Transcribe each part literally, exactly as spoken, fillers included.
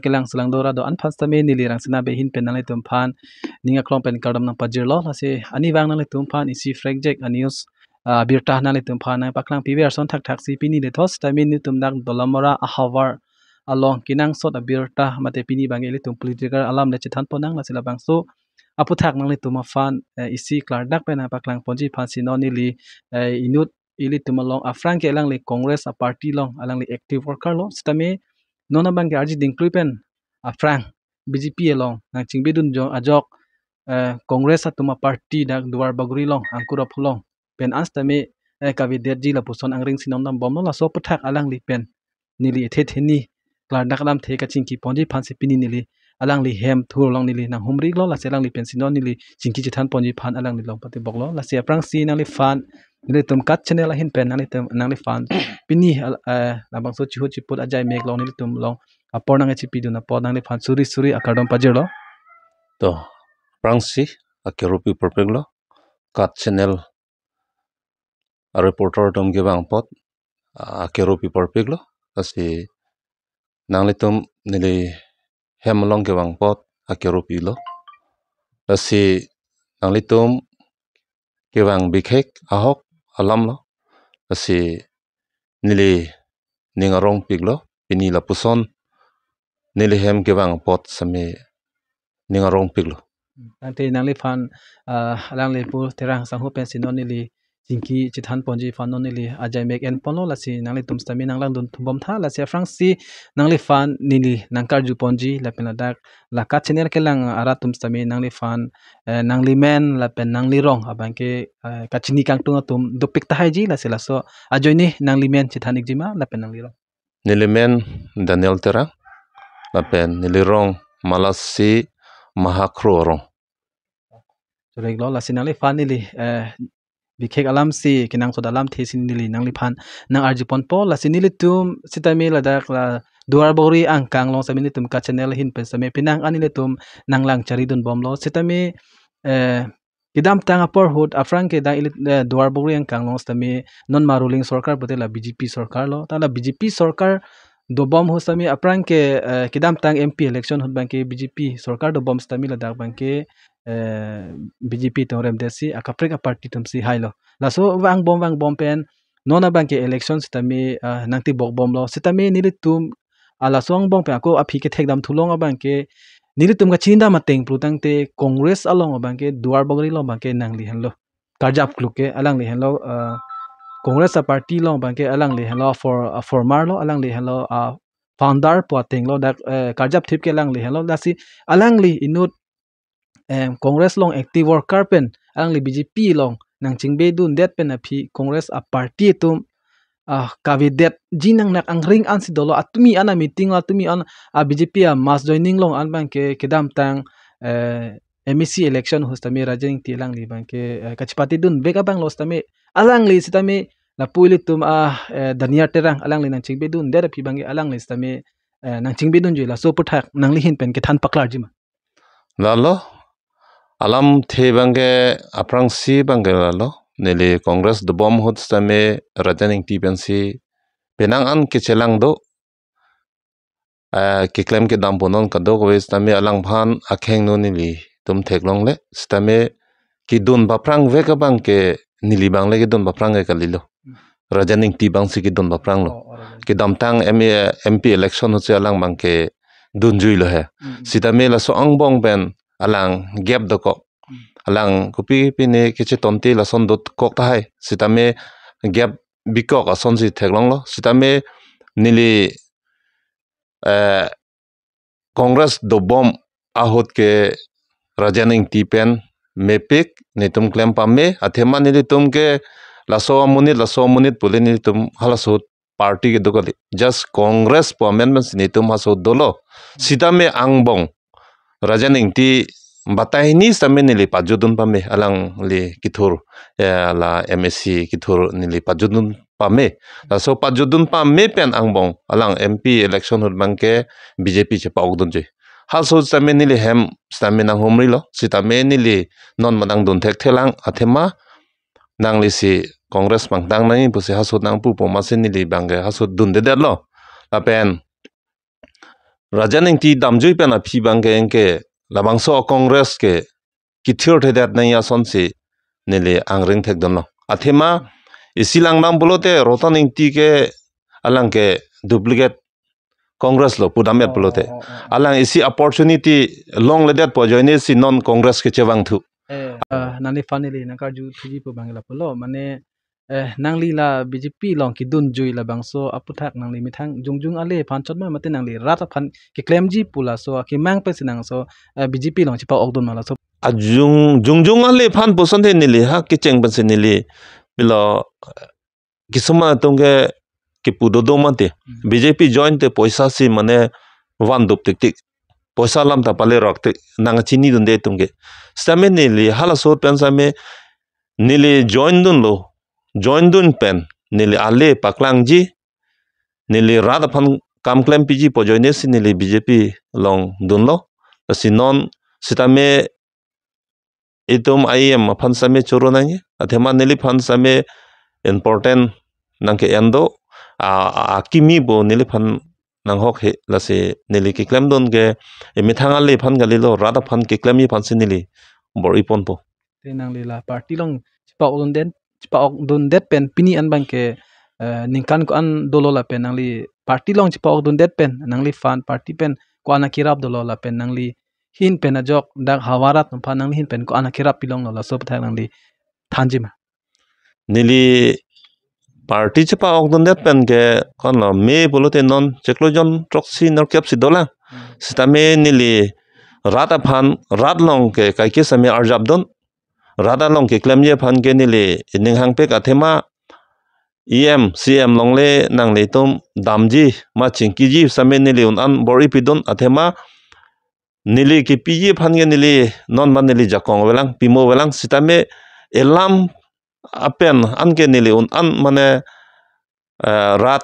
kelang selang dora do-an aphan sitame neli Rangsina Bey ahin pen nanglitum aphan ning aklong pen kardom nangpajirlo. Lasi arnivang nanglitum aphan isi frekjek a-news, ah, abirta nanglitum aphan nangpaklang piver ason thakthaksi pini le thos sitame nelitum dak Dolamara ahavar along kenangsot abirta mate pini abang ilitum political alam le chethan ponnang, lasi labangso aphuthak nanglitum aphan, eh, isi klardak pen nangpaklang ponji aphan si non neli, eh, inut ilitum along aphrang ke alangli Congress a-party along alangli active worker lo, sitame non abang ke arji dingklui pen aphrang B J P along nangchingbedun jo ajok, eh, Congress atum a-party dak Duarbagori along angkur aphu along pen an sitame, eh, kavedetji lapuson angring si non dambomlo, laso aphuthak alangli pen neli ethe theni klardak alamthe kachingki ponji aphan si pini neli alangli hem thur along neli nanghumrilo, lasi alangli pen si non neli chingki chethan ponji aphan alangli along patiboklo. Lasi aphrangsi nangliphan nelitum KAT Channel ahin pen nanglitum, nangliphan pini al-, eh, labangso chihu chiput ajai mek along nelitum along apor nangchipidun apot nangliphan suri suri akardom pajirlo. To, aphrangsi akeropi parpiklo, KAT Channel a-reporter atum kevang apot, ah, akeropi parpiklo. Lasi nanglitum neli hem along kevang apot akeropilo. Lasi nanglitum kevang bikhek ahok alamlo. Lasi neli ning arongpiklo, pini lapuson neli hem kevang apot sitame ning arongpiklo. Tangte nangliphan, ah, alangli pu Terang sangho pen si non neli chingki chethan ponji aphan non neli ajai mek en ponlo, lasi nanglitum sitame nanglangdun thumbom tha, lasi aphrangsi nangliphan neli nangkarju ponji lapen ladak la KAT Channel kelang arat atum sitame nangliphan, eh, nanglimen lapen nanglirong abang ke, eh, kachini kangtung atum dopik tahaiji, lasi laso ajoine nanglimen chethan ikjima lapen nanglirong. Nelimen Daniel Terang lapen nelirong Malasi Mahakhro arong. Choriklo, lasi nangliphan neli, eh, bikhek alamsi kenangsot alamthe si neli nangliphan nang-arju ponpo, lasi nelitum sitame ladak la Duarbagori angkang along sitame nelitum KAT Channel ahin pen sitame penang an nelitum nanglang charidunbomlo, sitame, eh, kedamtang apor ahut aphrang ke dak ili, eh, Duarbagori angkang along sitame non ma ruling sorkar pute la B J P sorkar lo. Ta la B J P sorkar dobom ahut sitame aphrang ke, eh, kedamtang M P election ahut abang ke B J P sorkar dobom sitame ladak abang ke, eh, B J P atum remdet si akaprek a-party atum si hailo. Laso vangbom vangbom pen non abang ke election sitame, ah, nangtibokbomlo. Sitame nelitum, ah, laso angbong pen ako aphi kethekdam thulong abang ke nelitum kachinidam ateng pulotangte Congress along abang ke Duarbagori along abang ke nangli henlo. Karjap kluk ke alangli henlo, ah, Congress a-party along abang ke alangli henlo for, ah, former lo, alangli henlo, ah, founder pu ateng lo, dak, eh, karjap thip ke alangli henlo. Lasi alangli inut, em, Congress along active worker pen alangli B J P along nangchingbedundet pen aphi Congress a-party atum, ah, kavedetji nangnak angring ansi dolo, atumi an a-meeting, atumi an a-B J P a-mass joining along an abang ke kedamtang, eh, M A C election ahut sitame Rajen Ingti alangli abang ke, eh, kachepatedunvek abang lo sitame alangli sitame lapu ilitum a, eh, Daniel Terang alangli nangchingbedundet aphi abang ke alangli sitame, eh, nangchingbedunji, laso aphuthak nangli ahin pen kethan paklarjima. Lalo, alamthe abang ke aphrangsi abang ke lalo, neli Congress dobom ahut sitame Rajen Ingti pensi penang an kechelang do, eh, keklem kedam punon kadokave sitame alangphan akheng no nelitum theklongle, sitame kedun paphrangvek abang ke neli abang le kedun paphrang ke kalilo. Rajen Ingti abangsi kedun paphranglo. Oh, oh, Rajen. Kedamtang M A, M P election ahut si alang abang kedunjuilo he. Hmm. Sitame laso angbong pen alang gap dokok. Hmm. Alang kopi pine kechetonte lason dokok tahai. Sitame gap bikok asonsi theklonglo. Sitame neli, eh, Congress dobom ahut ke Rajen Ingti pen mepik, netum klem pame, athema nelitum ke laso amonit, laso amonit pule netum halaso ahut party kedo kali. Just Congress pu amen pensi netum halaso ahut dolo. Sitame angbong Rajen Ingti batai hini sitame neli pajutdun pame, alangli kethur, eh, la M A C kethur neli pajutdun pame. Laso pajutdun pame pen angbong alang M P election ahut abang ke B J P chepa-okdunji. Halaso ahut sitame neli hem sitame nanghumrilo, sitame neli non manang dun thekthelang, athema nanglisi Congress pangtang nangji pusi halaso ahut nangpu pu amatsi neli abang ke halaso ahut dundedetlo. Lapen Rajen Ingti damjui pen aphi abangke, anke labangso Congress ke kithirthedet nangji asonsi neli angring thekdunlo. Athema isi langdam pulote Ratan Ingti ke alang ke duplicate Congress lo pudam-et pulote. Oh, oh, oh, oh. Alang isi opportunity longledetpo ajoinesi non Congress kechevangthu. Eh, ah, nangliphan neli nangkarjuthuji pu abang lapulo, mane, eh, nangli la B J P along kedunjui labangso aputhak nangli methang jongjung ale aphan chot ma mate nangli rat aphan keklemji pu laso akemang pensi nangso, eh, B J P along chepa-okdun ma laso? Ajung, jongjung ale aphan pusonte neli ha kecheng pensi neli pilo, eh, kisuma atum ke kipu dodo mate. Hmm. B J P join te poisa si mane vandup tiktik. Poisa alam ta palerok tik nangchinidunde atum ke. Sitame neli halaso pen sitame neli join dunlo. Join dun pen neli ale paklangji. Neli rat aphan kam klempiji pu ajoinesi neli B J P along dunlo. Lasi non sitame itum I M aphan sitame choro nangji. Athema neliphan sitame important nangke-en do. A, a, akimi bo neliphan nanghok he, lasi neli keklemdun ke, e, methang ale aphan kalilo, rat aphan keklemji aphansi neli bor-iponpo. Te nangli la party along chepa-okdundet, chepa-okdundet pen pini an abangke, eh, ningkan ko-an dolo lapen nangli party along chepa-okdundet pen nangliphan party pen ko-an akerap dolo lapen nangli ahin pen ajok dak havar arat aphan nangli ahin pen ko-an akerap pilonglo, laso aputhak nangli thanji ma? Neli party chepa-okdundet pen ke konlo me pulote non chiklo jon throksi nerkep si dolang. Hmm. Sitame neli rat aphan, rat along ke kaike sitame arjapdun. Rat along keklemji aphan ke neli ining hangpek athema E M, C M along le nanglitum damji ma chingkiji sitame neli un-an bor-ipidun athema neli kepiji aphan ke neli non ma neli jakong avelang, pimo avelang sitame elam apen anke neli un-an mane, eh, rat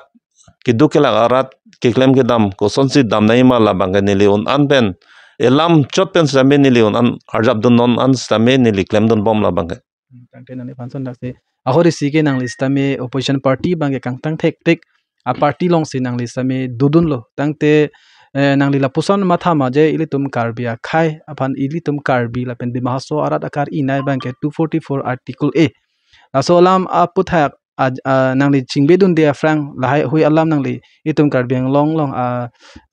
keduk kelak arat keklem kedam kosonsi dam nangji ma labangke neli un-an pen elam chot pen sitame neli un-an arjapdun, non an sitame neli klemdunbom labangke. Tangte nangliphan son daksi ahori si ke nangli sitame opposition party abangke kangtang thektik a party alongsi nangli sitame dodunlo. Tangte, eh, nangli lapuson matha ma je ilitum Karbi akhei aphan, ilitum Karbi lapen Dima Hasao arat akar-inai abangke two forty-four Article A. Laso alam aputhak a, a, nangli chingbedunde aphrang lahai hui alam nangli itum Karbi Anglong along a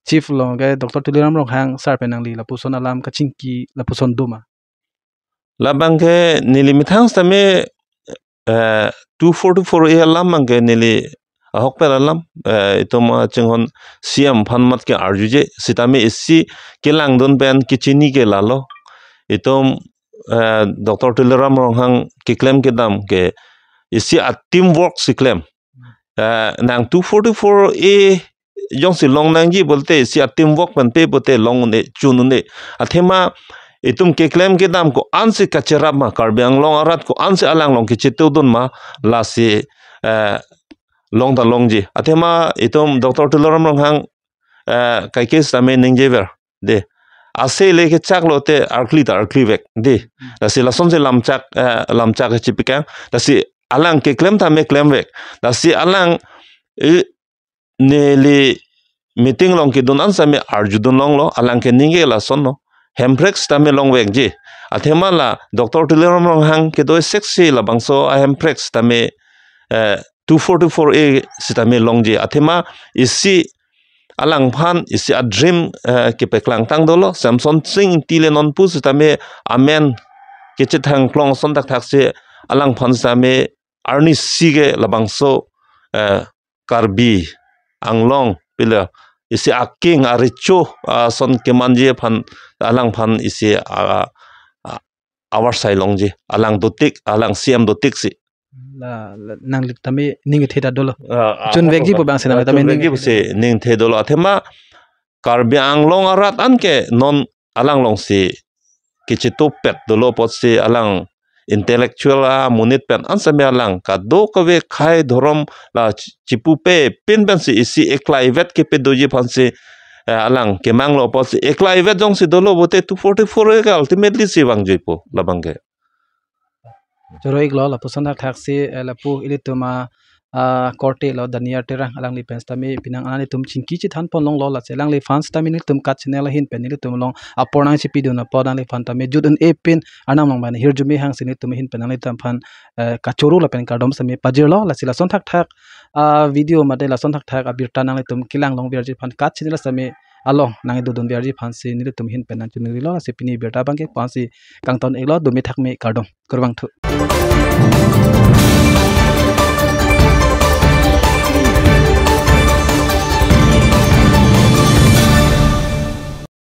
chief along ke Doctor Tuliram Ronghang sir pen nangli lapuson alam kachingki lapuson do ma? Labangke neli methang sitame, eh, two forty-four A alam abangke neli ahokpet alam, eh, itum, ah, chinghon C M aphan mat ke arjuje, sitame isi kelangdun pen kechini ke lalo. Itum, eh, Doctor Tuliram Ronghang keklem kedam ke isi a teamwork si klem. Eh, nang two forty-four A jongsi long nangji pulote isi a teamwork pen pe pulote long un-e, chun un-e. Athema itum keklem kedam ko-ansi kacherap ma, Karbi Anglong arat ko-ansi alang along kechetudun ma, lasi, eh, long ta longji. Athema itum Doctor Tuliram Ronghang, eh, kaike sitame ningjever. De. Ase le kechak lote arkli ta arkli vek. De. Lasi lasonsi lamchak, eh, lamchak chipikang. Lasi alang keklem tame klemvek. Lasi alang, eh, neli meeting along kedun an sitame arjudun longlo, alang keningje lasonlo. Hemprek sitame longvekji. Athema la Doctor Tuliram Ronghang kedo seksi labangso a hemprek sitame, eh, two forty-four A sitame longji. Athema isi alangphan isi a dream, eh, kepeklang tang dolo. Semsonsing Ingti le nonpu sitame amen kechethang klong ason thakthak si alangphan sitame arnisi ke labangso, eh, Karbi Anglong pila isi aking arecho, ah, ason kemanji aphan alangphan isi, ah, ah, avarsai longji, alang dotik, alang C M dotik si. La, la, nangli tame ning kethe ta dolo. Ah, ah, chunvekji pu abangsi nang, ah, tame ning chunvekji kethe pusi dolo. Ning kethe dolo. Athema Karbi Anglong arat anke non alang alongsi kechetupet dolo apotsi alang intellectual amonit pen an sitame alang kadokave khei dhorom la chi-, chipupe pin pensi isi eklaivet kepedoji aphansi, eh, alang kemanglo apotsi eklaivet jongsi dolo pulote two forty-four A ke ultimately si vangjuipo labangke. Choro-iklo lapuson thakthak si, eh, lapu ilitum a, ah, korte lo Daniel Terang, alangli pen sitame penang nanglitum chingki chethan pon longlo. Lasi alangliphan sitame nelitum KAT channel ahin pen nelitum along apor nangchipidun apot alangliphan tame jut un-e pen Arnam along bang hirjume hangsi nelitum ahin pen nanglitum aphan, eh, kachoro lapen kardom sitame pajirlo. Lasi lason thakthak, ah, video mate lason thakthak abirta nanglitum kelang longverji aphan KAT channel sitame along nangdodunverji aphansi nelitum ahin pen nangchiningrilo. Lasi pini birta abangke pu-ansi kangton-iklo, dome thakme, kardom, kurvangthu.